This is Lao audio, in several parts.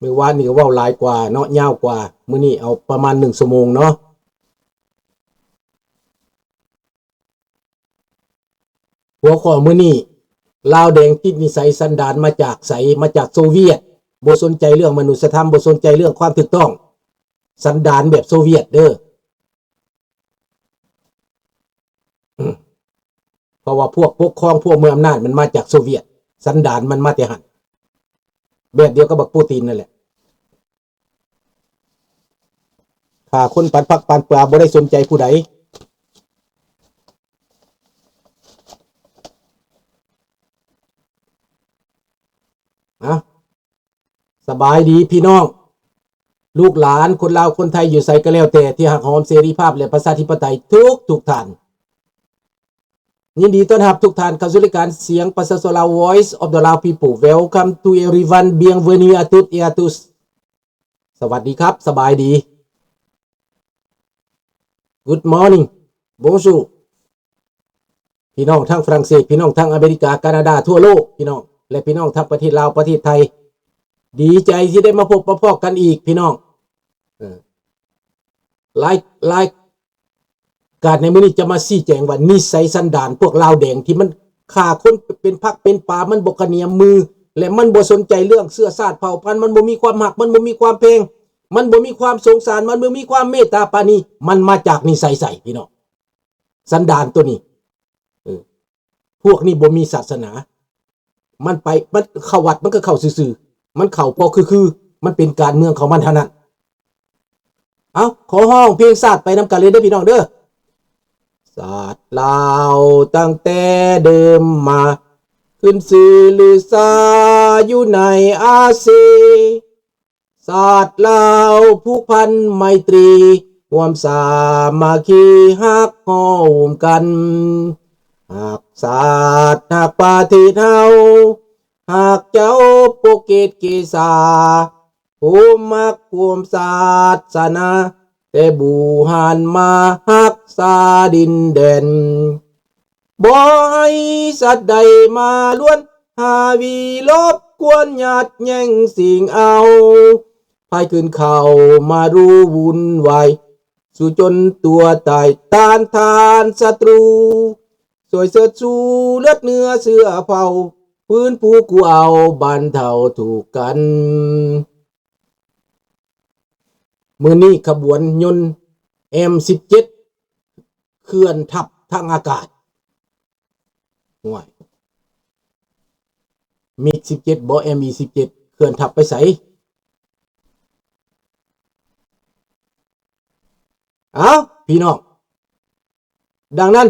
ມື້ວານນີ້ກໍເວົ້າຫຼາຍກວ່າເນາະ ຍາວກວ່າ ມື້ນີ້ເອົາປະມານໜຶ່ງຊົ່ວໂມງເນາະ. ຫົວຂໍ້ມື້ນີ້ ລາວແດງຕິດນິໄສສັນດານມາຈາກໃສ? ມາຈາກໂຊວຽດ, ບໍ່ສົນໃຈເລື່ອງມະນຸດສະທຳ, ບໍ່ສົນໃຈເລື່ອງຄວາມຖືກຕ້ອງ, ສັນດານແບບໂຊວຽດເດີ້. ເພາະວ່າພວກປົກຄອງ ພວກມີອຳນາດ ມັນມາຈາກໂຊວຽດ, ສັນດານມັນມາແຕ່ຫັ້ນ ແບບດຽວກັບບັກປູຕິນນັ້ນແຫຼະ. ຂ້າຄົນປັນຜັກປັນປາ ບໍ່ໄດ້ສົນໃຈຜູ້ໃດ. ອະ ສະບາຍດີພີ່ນ້ອງ ລູກຫຼານຄົນລາວຄົນໄທຢູ່ໃສກໍແລ້ວແຕ່ ທີ່ຮັກຫອມເສລີພາບ ແລະ ປະຊາທິປະໄຕທຸກໆທ່ານ. ຍິນດີຕ້ອນຮັບທຸກທ່ານເຂົ້າສູ່ລາຍການສຽງປະຊາຊົນລາວ Voice of the Lao People. Welcome to everyone. Bienvenue à toutes et à tous. ສະຫວັດດີຄັບ ສະບາຍດີ Good morning Bonjour ພີ່ນ້ອງທັງຝຣັ່ງເສດ ພີ່ນ້ອງທັງອາເມລິກາ ການາດາ ທົ່ວໂລກ ພີ່ນ້ອງ ແລະ ພີ່ນ້ອງທັງປະເທດລາວ ປະເທດໄທ ດີໃຈທີ່ໄດ້ມາພົບມາພໍ້ກັນອີກ ພີ່ນ້ອງ. ເອີ ລາຍ ລາຍ ການໃນມື້ນີ້ຈະມາຊີ້ແຈງວ່າ ນິໄສສັນດານພວກລາວແດງທີ່ມັນຂ້າຄົນເປັນຜັກເປັນປາ ມັນບໍ່ກະໜຽມມື ແລະ ມັນບໍ່ສົນໃຈເລື່ອງເຊື້ອຊາດເຜົ່າພັນ ມັນບໍ່ມີຄວາມຮັກ ມັນບໍ່ມີຄວາມແພງ ມັນບໍ່ມີຄວາມສົງສານ ມັນບໍ່ມີຄວາມເມດຕາປານີ ມັນມາຈາກນິໄສໃສ ພີ່ນ້ອງ? ສັນດານໂຕນີ້ ເອີ ພວກນີ້ບໍ່ມີສາສະໜາ ມັນໄປ ມັນເຂົ້າວັດ ມັນກໍເຂົ້າຊື່ໆ ມັນເຂົ້າພໍຄືໆ ມັນເປັນການເມືອງຂອງມັນເທົ່ານັ້ນ. ເອົາ ຂໍຮ້ອງເພງຊາດໄປນຳກັນເລີຍເດີ້ ພີ່ນ້ອງເດີ້. ຊາດລາວຕັ້ງແຕ່ເດີມມາ ຂຶ້ນຊື່ລືຊາຢູ່ໃນອາຊີ ຊາດລາວຜູກພັນໄມຕີ ຮ່ວມສາມັກຄີຮັກຫໍ່ມກັນ ຮັກຊາດຮັກປະເທດເຮົາ ຮັກເຈົ້າປົກເກດເກສາ ໂຮມຮັກຮ່ວມສາສະໜາ ແຕ່ບູຮານມາຮັກສາດິນແດນ. ບໍ່ໃຫ້ສັດໃດມາລວນ ຫາວີລົບກວນ ຍາດແຍ່ງຊິງເອົາ ພາຍຄືນເຂົ້າມາຮູ້ວຸ່ນວາຍ ສູ້ຈົນຕົວຕາຍຕ້ານທານສັດຕູ ຊ່ວຍເຊີດຊູເລືອດເນື້ອເຊື້ອເຜົ່າ ຟື້ນຟູກູ້ເອົາບັນເທົາທຸກກັນ. ມື້ນີ້ຂະບວນຍົນ ເອັມ ສິບເຈັດ ເຄື່ອນທັບທາງອາກາດ. ໂອ້ຍ ມິກ ສິບເຈັດ ບໍ່ ເອັມ ສິບເຈັດ ເຄື່ອນທັບໄປໃສ? ເອົ້າ ພີ່ນ້ອງ ດັ່ງນັ້ນ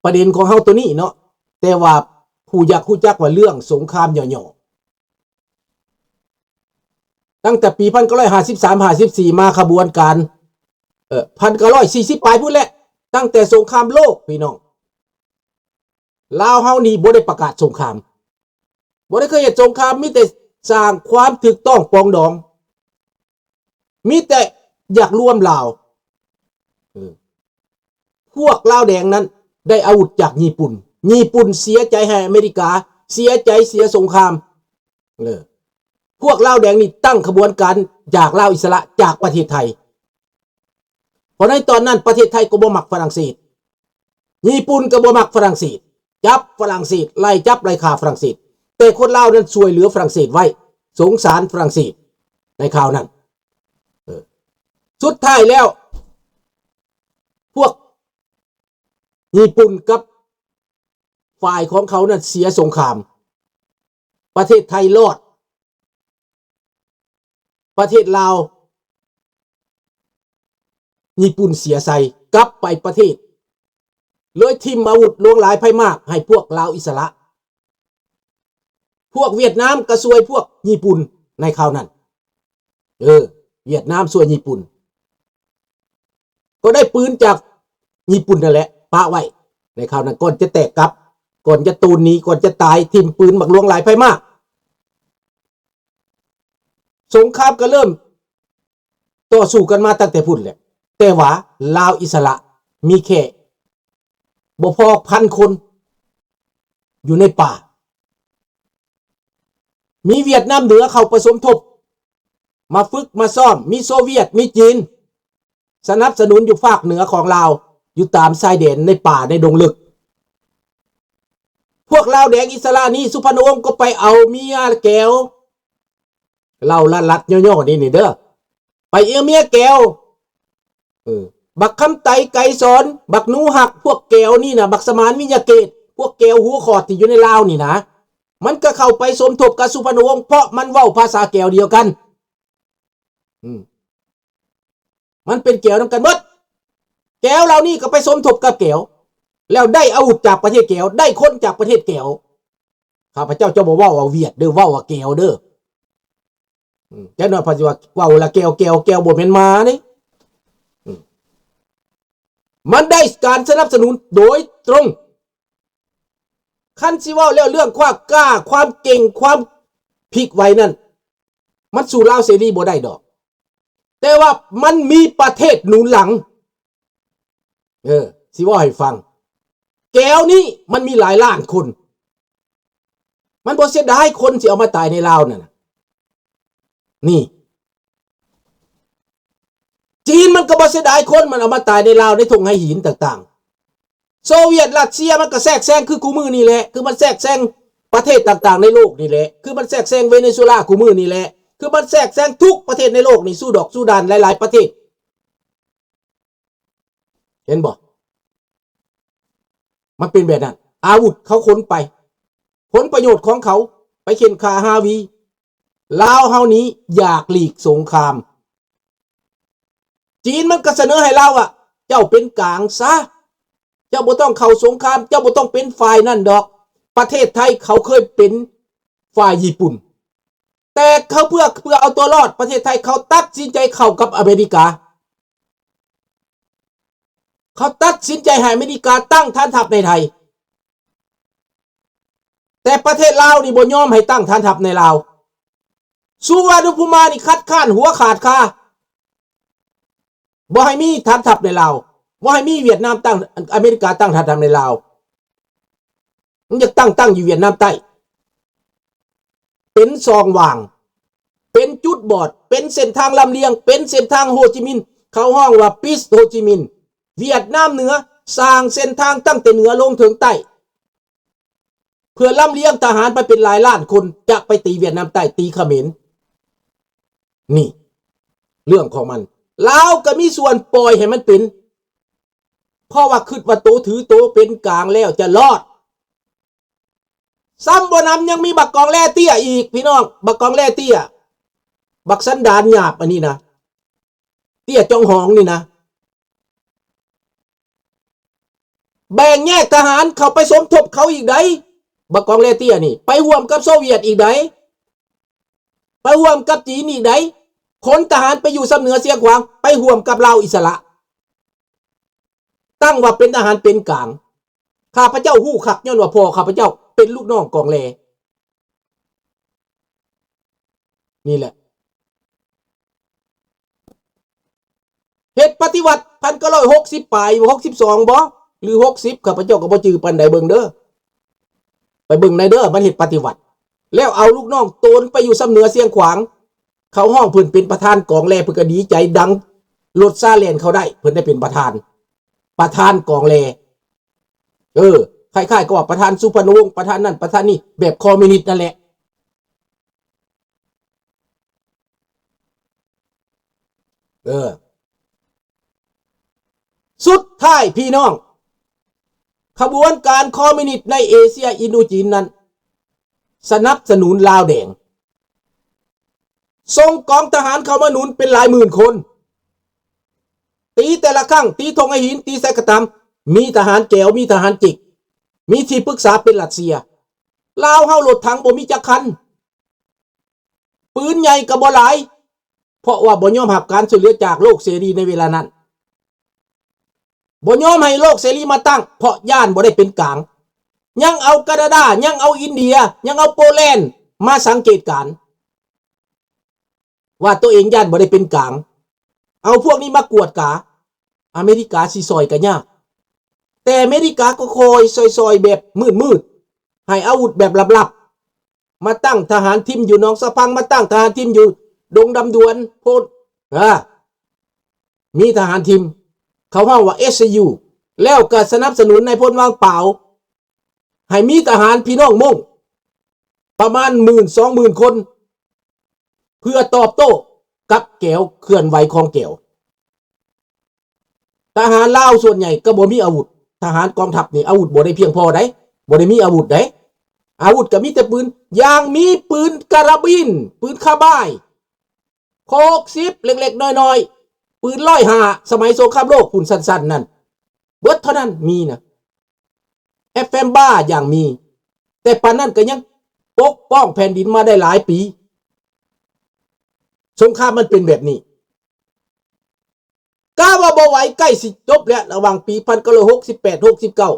ປະເດັນຂອງເຮົາໂຕນີ້ເນາະ ແຕ່ວ່າຜູ້ຢາກຮູ້ຈັກວ່າເລື່ອງສົງຄາມຫຍໍ້ໆ ຕັ້ງແຕ່ປີພັນເກົ້າຮ້ອຍຫ້າສິບສາມ ຫ້າສິບສີ່ ມາຂະບວນການ ເອີ ພັນເກົ້າຮ້ອຍສີ່ສິບປາຍພຸ້ນແຫຼະ ຕັ້ງແຕ່ສົງຄາມໂລກ ພີ່ນ້ອງ ລາວເຮົານີ້ບໍ່ໄດ້ປະກາດສົງຄາມ ບໍ່ໄດ້ເຄີຍເຮັດສົງຄາມ ມີແຕ່ສ້າງຄວາມຖືກຕ້ອງປອງດອງ ມີແຕ່ຢາກລວມລາວ. ເອີ ພວກລາວແດງນັ້ນໄດ້ອາວຸດຈາກຍີ່ປຸ່ນ ຍີ່ປຸ່ນເສຍໃຈໃຫ້ອາເມລິກາ ເສຍໃຈເສຍສົງຄາມ. ເອີ ພວກລາວແດງນີ້ຕັ້ງຂະບວນການຢາກລາວອິດສະຫຼະຈາກປະເທດໄທ. ເພາະໃນຕອນນັ້ນປະເທດໄທກໍບໍ່ມັກຝຣັ່ງເສດ ຍີ່ປຸ່ນກໍບໍ່ມັກຝຣັ່ງເສດ ຈັບຝຣັ່ງເສດ ໄລ່ຈັບໄລ່ຂ້າຝຣັ່ງເສດ ແຕ່ຄົນລາວນັ້ນຊ່ວຍເຫຼືອຝຣັ່ງເສດໄວ້ ສົງສານຝຣັ່ງເສດໃນຄາວນັ້ນ. ເອີ ສຸດທ້າຍແລ້ວ ພວກຍີ່ປຸ່ນກັບຝ່າຍຂອງເຂົານັ້ນເສຍສົງຄາມ ປະເທດໄທລອດ ປະເທດລາວ ຍີ່ປຸ່ນເສຍໃສ່ ກັບໄປປະເທດ ເລີຍຖິ້ມອາວຸດຫຼວງຫຼາຍໄພມາກໃຫ້ພວກລາວອິດສະຫຼະ. ພວກຫວຽດນາມກໍຊ່ວຍພວກຍີ່ປຸ່ນໃນຄາວນັ້ນ. ເອີ ຫວຽດນາມຊ່ວຍຍີ່ປຸ່ນ ກໍໄດ້ປືນຈາກຍີ່ປຸ່ນນັ້ນແຫຼະປະໄວ້ໃນຄາວນັ້ນ ກ່ອນຈະແຕກກັບ ກ່ອນຈະໂຕນໜີ ກ່ອນຈະຕາຍ ຖິ້ມປືນບັກຫຼວງຫຼາຍໄພມາກ. ສົງຄາມກໍເລີ່ມຕໍ່ສູ້ກັນມາຕັ້ງແຕ່ພຸ້ນແຫຼະ ແຕ່ວ່າລາວອິດສະຫຼະມີແຄ່ບໍ່ພໍພັນຄົນຢູ່ໃນປ່າ ມີຫວຽດນາມເໜືອເຂົ້າໄປສົມທົບ ມາຝຶກມາຊ້ອມ, ມີໂຊວຽດ, ມີຈີນ ສະໜັບສະໜູນຢູ່ພາກເໜືອຂອງລາວ, ຢູ່ຕາມຊາຍແດນ, ໃນປ່າ, ໃນດົງເລິກ. ພວກລາວແດງອິດສະຫຼະນີ້, ສຸພານຸວົງກໍໄປເອົາເມຍແກວ, ເລົ່າລັດໆຍໍໆນີ້ນີ້ເດີ, ໄປເອົາເມຍແກວ. ເອີ ບັກຄຳໄຕ ໄກສອນ, ບັກໜູຮັກ, ພວກແກວນີ້ນະ, ບັກສະໝານ ວິຍະເກດ, ພວກແກວຫົວຂອດທີ່ຢູ່ໃນລາວນີ້ນະ, ມັນກໍເຂົ້າໄປສົມທົບກັບສຸພານຸວົງ ເພາະມັນເວົ້າພາສາແກວດຽວກັນ. ອືມ ມັນເປັນແກວນຳກັນເບິດ. ແກວເຫຼົ່ານີ້ກໍໄປສົມທົບກັບແກວ ແລ້ວໄດ້ອາວຸດຈາກປະເທດແກວ, ໄດ້ຄົນຈາກປະເທດແກວ. ຂ້າພະເຈົ້າຈະບໍ່ເວົ້າວ່າຫວຽດເດີ, ເວົ້າວ່າແກວເດີ. ອືມ ຈັກໜ້ອຍເພິ່ນຊິວ່າ ເວົ້າລະແກວ ແກວ ແກວ ບໍ່ແມ່ນໝາເດ້. ອືມ ມັນໄດ້ການສະໜັບສະໜູນໂດຍຕົງ. ຄັນຊິເວົ້າແລ້ວ ເລື່ອງຄວາມກ້າ, ຄວາມເກັ່ງ, ຄວາມພິກໄວນັ້ນ, ມັນສູ້ລາວເສລີບໍ່ໄດ້ດອກ. ແຕ່ວ່າມັນມີປະເທດໜູນຫຼັງ. ເອີ ຊິເວົ້າໃຫ້ຟັງ, ແກວນີ້ມັນມີຫຼາຍລ້ານຄົນ, ມັນບໍ່ເສຍດາຍຄົນຊິເອົາມາຕາຍໃນລາວນັ້ນນະ. ນີ້ ຈີນມັນກໍບໍ່ເສຍດາຍຄົນມັນເອົາມາຕາຍໃນລາວ ໃນທົ່ງໄຫຫີນຕ່າງໆ. ໂຊວຽດ ຣັດເຊຍ ມັນກໍແຊກແຊງຄືຄູ່ມື້ນີ້ແຫຼະ, ຄືມັນແຊກແຊງປະເທດຕ່າງໆໃນໂລກນີ້ແຫຼະ, ຄືມັນແຊກແຊງເວເນຊູເອລາຄູ່ມື້ນີ້ແຫຼະ, ຄືມັນແຊກແຊງທຸກປະເທດໃນໂລກນີ້, ຊູດອກຊູດານ ຫຼາຍໆປະເທດ. ເຫັນບໍ່? ມັນເປັນແບບນັ້ນ. ອາວຸດເຂົາຂົນໄປ, ຜົນປະໂຫຍດຂອງເຂົາໄປເຂັ່ນຂ້າຮາວີ. ລາວເຮົານີ້ຢາກຫຼີກສົງຄາມ. ຈີນມັນກໍສະເໜີໃຫ້ລາວວ່າ ເຈົ້າເປັນກາງຊະ, ເຈົ້າບໍ່ຕ້ອງເຂົ້າສົງຄາມ, ເຈົ້າບໍ່ຕ້ອງເປັນຝ່າຍນັ້ນດອກ. ປະເທດໄທເຂົາເຄີຍເປັນຝ່າຍຍີ່ປຸ່ນ, ແຕ່ເຂົາເພື່ອ, ເພື່ອເອົາຕົວລອດປະເທດໄທ, ເຂົາຕັດສິນໃຈເຂົ້າກັບອາເມລິກາ. ເຂົາຕັດສິນໃຈໃຫ້ອາເມລິກາຕັ້ງຖານທັບໃນໄທ, ແຕ່ປະເທດລາວນີ້ບໍ່ຍອມໃຫ້ຕັ້ງຖານທັບໃນລາວ. ສຸວັນນະພູມານີ້ຄັດຄ້ານຫົວຂາດຄາ, ບໍ່ໃຫ້ມີຖານທັບໃນລາວ, ບໍ່ໃຫ້ມີຫວຽດນາມຕັ້ງ, ອາເມລິກາຕັ້ງຖານທັບໃນລາວ. ມັນຢາກຕັ້ງ, ຕັ້ງຢູ່ຫວຽດນາມໃຕ້ ເປັນຊ່ອງຫວ່າງ, ເປັນຈຸດບອດ, ເປັນເສັ້ນທາງລຳລຽງ, ເປັນເສັ້ນທາງໂຮຈິມິນ, ເຂົາຮ້ອງວ່າ Bridge Ho Chi Minh. ຫວຽດນາມເໜືອສ້າງເສັ້ນທາງຕັ້ງແຕ່ເໜືອລົງເຖິງໃຕ້ ເພື່ອລຳລຽງທະຫານໄປເປັນຫຼາຍລ້ານຄົນ ຈະໄປຕີຫວຽດນາມໃຕ້, ຕີຂະເໝນ. ນີ້ເລື່ອງຂອງມັນ. ລາວກໍມີສ່ວນປ່ອຍໃຫ້ມັນເປັນ, ເພາະວ່າຄິດວ່າໂຕຖືໂຕເປັນກາງແລ້ວຈະລອດ. ຊ້ຳບໍ່ນຳຍັງມີບັກກອງແລເຕ້ຍອີກ ພີ່ນ້ອງ, ບັກກອງແລເຕ້ຍ, ບັກສັນດານຫຍາບອັນນີ້ນະ, ເຕ້ຍຈອງຫອງນີ້ນະ. ແບ່ງແຍກທະຫານເຂົ້າໄປສົມທົບເຂົາອີກໃດ໋, ບັກກອງແລເຕ້ຍນີ້ ໄປຮ່ວມກັບໂຊວຽດອີກໃດ໋, ໄປຮ່ວມກັບຈີນອີກໃດ໋. ຂົນທະຫານໄປຢູ່ຊຳເໜືອຊຽງຂວາງ, ໄປຮ່ວມກັບລາວອິດສະຫຼະ. ຕັ້ງວ່າເປັນທະຫານເປັນກາງ. ຂ້າພະເຈົ້າຮູ້ຄັກ ຍ້ອນວ່າພໍ່ຂ້າພະເຈົ້າເປັນລູກນ້ອງກອງແລ. ນີ້ແຫຼະ ເຮັດປະຕິວັດພັນເກົ້າຮ້ອຍຫົກສິບປາຍ ຫົກສິບສອງບໍ ຫຼື ຫົກສິບ ຂ້າພະເຈົ້າກໍບໍ່ຈື່ປານໃດ. ເບິ່ງເດີ ໄປເບິ່ງໃນເດີ ມັນເຮັດປະຕິວັດ ແລ້ວເອົາລູກນ້ອງໂຕນໄປຢູ່ຊຳເໜືອຊຽງຂວາງ. ເຂົາຮ້ອງເພິ່ນເປັນປະທານກອງແລ ເພິ່ນກໍດີໃຈ ດັງລົດຊາແລ່ນເຂົ້າໄດ້ ເພິ່ນໄດ້ເປັນປະທານ ປະທານກອງແລ. ເອີ ຄ້າຍໆກັບວ່າປະທານສຸພານຸວົງ ປະທານນັ້ນປະທານນີ້ ແບບຄອມມິວນິດນັ້ນແຫຼະ. ເອີ ສຸດທ້າຍພີ່ນ້ອງ ຂະບວນການຄອມມິວນິດໃນເອເຊຍອິນໂດຈີນນັ້ນ ສະໜັບສະໜູນລາວແດງ ສົ່ງກອງທະຫານເຂົ້າມາໜູນເປັນຫຼາຍໝື່ນຄົນ. ຕີແຕ່ລະຄັ້ງ ຕີທົ່ງໄຫຫີນ ຕີໃສກໍຕາມ ມີທະຫານແກວ ມີທະຫານຈິກ ມີທີ່ປຶກສາເປັນຣັດເຊຍ. ລາວເຮົາລົດຖັງບໍ່ມີຈັກຄັນ ປືນໃຫຍ່ກໍບໍ່ຫຼາຍ ເພາະວ່າບໍ່ຍອມຮັບການຊ່ວຍເຫຼືອຈາກໂລກເສລີໃນເວລານັ້ນ. ບໍ່ຍອມໃຫ້ໂລກເສລີມາຕັ້ງ ເພາະຢ້ານບໍ່ໄດ້ເປັນກາງ. ຍັງເອົາການາດາ ຍັງເອົາອິນເດຍ ຍັງເອົາໂປແລນມາສັງເກດການ ວ່າຕົວເອງຢ້ານບໍ່ໄດ້ເປັນກາງ. ເອົາພວກນີ້ມາກວດກາ. ອາເມລິກາຊິຊ່ອຍກໍຍາກ ແຕ່ອາເມລິກາກໍຄອຍຊ່ອຍໆແບບມືດໆ ໃຫ້ອາວຸດແບບລັບໆ. ມາຕັ້ງທະຫານທິມຢູ່ໜອງສະພັງ ມາຕັ້ງທະຫານທິມຢູ່ດົງດຳດວນ ໂພນ ອາ ມີທະຫານທິມ ເຂົາເວົ້າວ່າ ເອສຊີຢູ ແລ້ວກໍສະໜັບສະໜູນນາຍພົນວັງປາວ ໃຫ້ມີທະຫານພີ່ນ້ອງມົ້ງປະມານໝື່ນສອງໝື່ນຄົນ ເພື່ອຕອບໂຕ້ກັບແກວ ເຄື່ອນໄຫວຂອງແກວ. ທະຫານລາວສ່ວນໃຫຍ່ກໍບໍ່ມີອາວຸດ, ທະຫານກອງທັບນີ້ອາວຸດບໍ່ໄດ້ພຽງພໍໃດ໋, ບໍ່ໄດ້ມີອາວຸດໃດ໋, ອາວຸດກໍມີແຕ່ປືນ, ຢ່າງມີປືນກາລາບິນ, ປືນຄາບາຍ ຫົກສິບ ເລັກໆນ້ອຍໆ, ປືນຮ້ອຍຫ້າ ສະໄໝສົງຄາມໂລກພຸ້ນ ສັ້ນໆນັ້ນ ເບິດເທົ່ານັ້ນມີນະ. ແອັບແຟມບ້າຢ່າງມີ, ແຕ່ປານນັ້ນກໍຍັງປົກປ້ອງແຜ່ນດິນມາໄດ້ຫຼາຍປີ. ສົງຄາມມັນເປັນແບບນີ້. ກະວ່າບໍ່ໄຫວ, ໃກ້ຊິຈົບແລ້ວ, ລະຫວ່າງປີພັນເກົ້າຮ້ອຍຫົກສິບແປດ ຫົກສິບເກົ້າ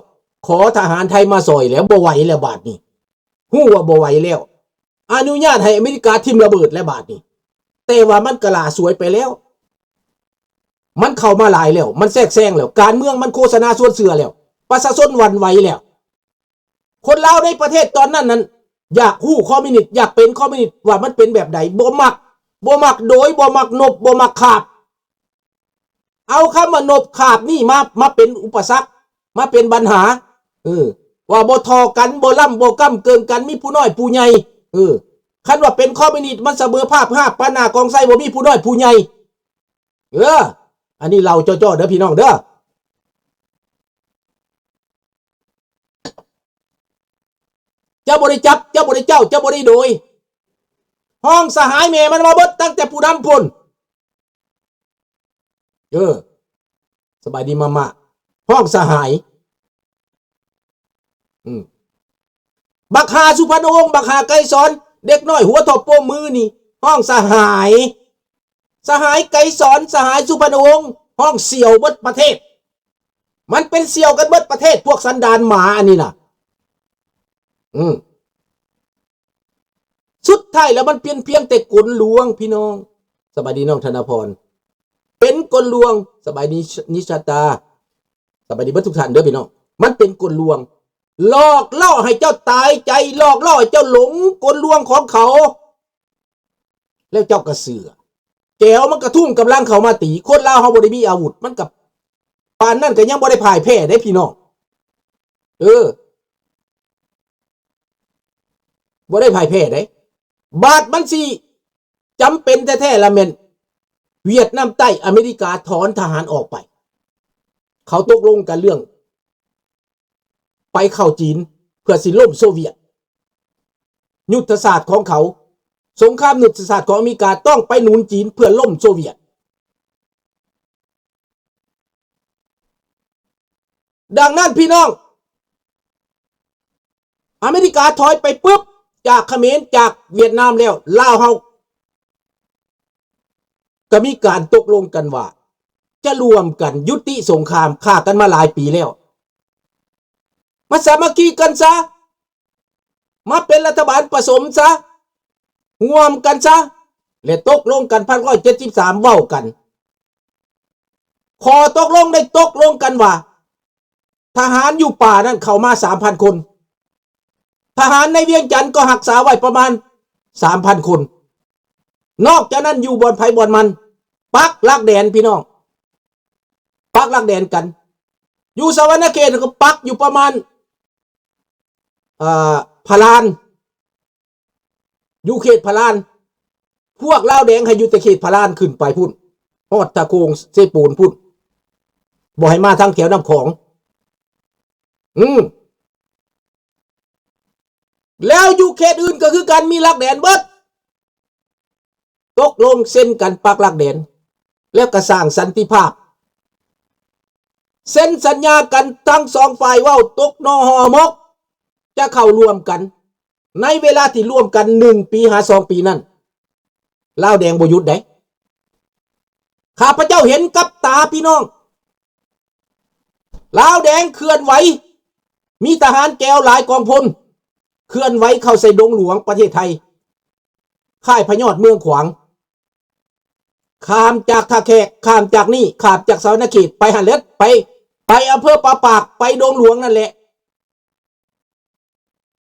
ຂໍທະຫານໄທມາຊ່ອຍແລ້ວ, ບໍ່ໄຫວແລ້ວບາດນີ້, ຮູ້ວ່າບໍ່ໄຫວແລ້ວ, ອະນຸຍາດໃຫ້ອາເມລິກາຖິ້ມລະເບີດແລ້ວບາດນີ້. ແຕ່ວ່າມັນກະຫຼ້າສວຍໄປແລ້ວ, ມັນເຂົ້າມາຫຼາຍແລ້ວ, ມັນແຊກແຊງແລ້ວ, ການເມືອງມັນໂຄສະນາຊວນເຊື່ອແລ້ວ, ປະຊາຊົນຫວັ່ນໄຫວແລ້ວ. ຄົນລາວໃນປະເທດຕອນນັ້ນນັ້ນ ຢາກຮູ້ຄອມມິວນິດ, ຢາກເປັນຄອມມິວນິດ ວ່າມັນເປັນແບບໃດ, ບໍ່ມັກ, ບໍ່ມັກໂດຍ, ບໍ່ມັກນົບ, ບໍ່ມັກຂາບ. ເອົາຄຳວ່ານົບຂາບນີ້ມາ, ມາເປັນອຸປະສັກ, ມາເປັນບັນຫາ. ເອີ, ວ່າບໍ່ທໍ່ກັນ, ບໍ່ລ້ຳ, ບໍ່ກ້ຳເກີງກັນ, ມີຜູ້ນ້ອຍຜູ້ໃຫຍ່. ເອີ, ຄັນວ່າເປັນຄອມມິວນິດ ມັນສະເໝີພາບຮາບປານໜ້າກອງໄຊ, ບໍ່ມີຜູ້ນ້ອຍຜູ້ໃຫຍ່. ເອີ, ອັນນີ້ເລົ່າຈໍ້ໆເດີພີ່ນ້ອງເດີ. ເຈົ້າບໍ່ໄດ້ຈັບ, ເຈົ້າບໍ່ໄດ້ເຈົ້າ, ເຈົ້າບໍ່ໄດ້ໂດຍ. ຮ້ອງສະຫາຍແມ່ມັນມາເບິດ, ຕັ້ງແຕ່ຜູ້ນຳພຸ້ນ. ເອີ, ສະບາຍດີມາມາ. ຮ້ອງສະຫາຍ. ອືມ. ບັກຫາສຸພັນວົງ, ບັກຫາໄກສອນ, ເດັກນ້ອຍຫົວເທົ່າໂປ້ມມືນີ້, ຮ້ອງສະຫາຍ. ສະຫາຍໄກສອນ, ສະຫາຍສຸພັນວົງ, ຮ້ອງສ່ຽວເບິດປະເທດ. ມັນເປັນສ່ຽວກັນເບິດປະເທດ, ພວກສັນດານໝາອັນນີ້ນະ. ອືມ. ສຸດທ້າຍແລ້ວມັນເປັນພຽງແຕ່ກົນລວງພີ່ນ້ອງ. ສະບາຍດີນ້ອງທະນາພອນ. ເປັນກົນລວງ. ສະບາຍດີນິຊາຕາ. ສະບາຍດີເບິດທຸກທ່ານເດີພີ່ນ້ອງ. ມັນເປັນກົນລວງ. ຫຼອກຫຼໍ້ໃຫ້ເຈົ້າຕາຍໃຈ, ຫຼອກຫຼໍ້ໃຫ້ເຈົ້າຫຼົງກົນລວງຂອງເຂົາ. ແລ້ວເຈົ້າກໍເຊື່ອ. ແກວມັນກະທຸ່ມກຳລັງເຂົ້າມາຕີ. ຄົນລາວເຮົາບໍ່ໄດ້ມີອາວຸດ, ມັນກະປານນັ້ນກະຍັງບໍ່ໄດ້ພ່າຍແພ້ເດ້ພີ່ນ້ອງ. ເອີ, ບໍ່ໄດ້ພ່າຍແພ້ເດ້. ບາດມັນຊິຈຳເປັນແທ້ໆລະແມ່ນຫວຽດນາມໃຕ້, ອາເມລິກາຖອນທະຫານອອກໄປ. ເຂົາຕົກລົງກັນເລື່ອງ ໄປເຂົ້າຈີນເພື່ອຊິລົ້ມໂຊວຽດ. ຍຸດທະສາດຂອງເຂົາ, ສົງຄາມຍຸດທະສາດຂອງອາເມລິກາຕ້ອງໄປໜູນຈີນເພື່ອລົ້ມໂຊວຽດ. ດັ່ງນັ້ນພີ່ນ້ອງ, ອາເມລິກາຖອຍໄປປຶບ ຈາກຂະເໝນ, ຈາກຫວຽດນາມແລ້ວ, ລາວເຮົາ ກໍມີການຕົກລົງກັນວ່າ ຈະລວມກັນຍຸຕິສົງຄາມ, ຂ້າກັນມາຫຼາຍປີແລ້ວ, ມາສາມັກຄີກັນຊະ, ມາເປັນລັດຖະບານປະສົມຊະ, ຮ່ວມກັນຊະ ແລະ ຕົກລົງກັນ ພັນເກົ້າຮ້ອຍເຈັດສິບສາມ ເວົ້າກັນ. ຂໍ້ຕົກລົງໄດ້ຕົກລົງກັນວ່າ ທະຫານຢູ່ປ່ານັ້ນເຂົ້າມາສາມພັນຄົນ, ທະຫານໃນວຽງຈັນກໍຮັກສາໄວ້ປະມານສາມພັນຄົນ, ນອກຈາກນັ້ນຢູ່ບ່ອນໃຜບ່ອນມັນ, ປັກຫຼັກແດນພີ່ນ້ອງ, ປັກຫຼັກແດນກັນ. ຢູ່ສະຫວັນນະເຂດກໍປັກຢູ່ປະມານ ເອີ ພະລານ, ຢູ່ເຂດພະລານ, ພວກລາວແດງໃຫ້ຢູ່ແຕ່ເຂດພະລານຂຶ້ນໄປພຸ້ນ, ຮອດທ່າໂຂງເຊໂປນພຸ້ນ, ບໍ່ໃຫ້ມາທາງແຖວນ້ຳຂອງ. ອືມ ແລ້ວຢູ່ເຂດອື່ນກໍຄືກັນ, ມີຫຼັກແດນເບິດ. ຕົກລົງເຊັນກັນປັກຫຼັກແດນ ແລ້ວກໍສ້າງສັນຕິພາບ, ເຊັນສັນຍາກັນ, ທັງສອງຝ່າຍເວົ້າຕົກໜໍ່ຫໍ່ໝົກ ຈະເຂົ້າຮ່ວມກັນ ໃນເວລາທີ່ຮ່ວມກັນໜຶ່ງປີຫາສອງປີນັ້ນ, ລາວແດງບໍ່ຢຸດໃດ. ຂ້າພະເຈົ້າເຫັນກັບຕາພີ່ນ້ອງ, ລາວແດງເຄື່ອນໄຫວ, ມີທະຫານແກວຫຼາຍກອງພົນ ເຄື່ອນໄຫວເຂົ້າໃສ່ດົງຫຼວງປະເທດໄທ, ຄ້າຍພະຍອດເມືອງຂວາງ, ຂ້າມຈາກທ່າແຂກ, ຂ້າມຈາກນີ້, ຂ້າມຈາກສະຫວັນນະເຂດ ໄປຫັ້ນແຫຼະ, ໄປ, ໄປອຳເພີປາປາກ, ໄປດົງຫຼວງນັ້ນແຫຼະ,